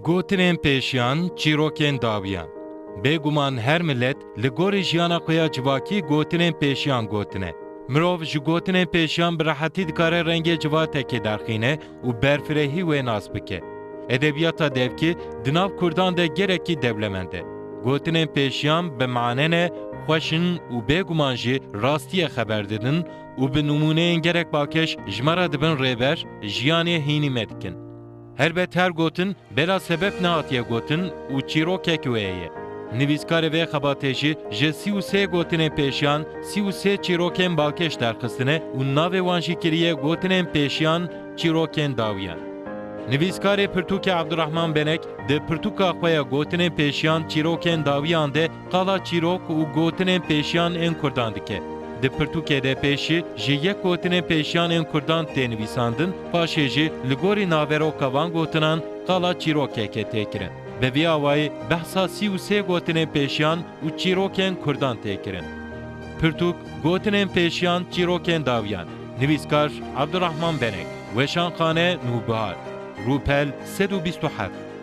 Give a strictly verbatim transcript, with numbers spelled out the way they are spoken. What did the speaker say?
Gotinên pêşiyan, çîrokên dawiyan. Bêguman her milet li gorî jiyana xwe ya civakî gotinên pêşiyan gotine. Mirov ji gotinên pêşiyan bi rehetî dikare rengê civatekê derxîne û berfirehî wê nas bike. Edebiyata devkî di nav kurdan de gelekî dewlemend e. Gotinên pêşiyan bi mane ne, xweş in û bêguman jî rastiyê xeber didin û bi nimûneyên gelek balkêş ji me re dibin rêber, jiyanê hînî me dikin. Helbet her gotin bela sebeb nehatiye gotin û çîrokek wê ye. Nivîskarê vê xebatê jî ji sî û sê gotinên pêşiyan sî û sê çîrokên balkêş derxistine û navê wan jî kiriye gotinên pêşiyan, çîrokên dawiyan. Nivîskarê pirtûkê Abdurrahman Benek di pirtûka xwe ya gotinên pêşiyan, çîrokên dawiyan de qala çîrok û gotinên pêşiyan ên kurdan dike. Di pirtûkê de pêşî ji yek gotinên pêşiyan ên kurdan tê nivîsandin, paşê jî li gorî naveroka van gotinan qala çîrokeke tê kirin. Bi vî awayî behsa sî û sê gotinên pêşiyan û çîrokên kurdan tê kirin. Pirtûk, Gotinên pêşiyan, çîrokên dawiyan. Nivîskar, Abdurrahman Benek. Weşanxane, Nûbihar. Rûpel, sed û bîst û heft.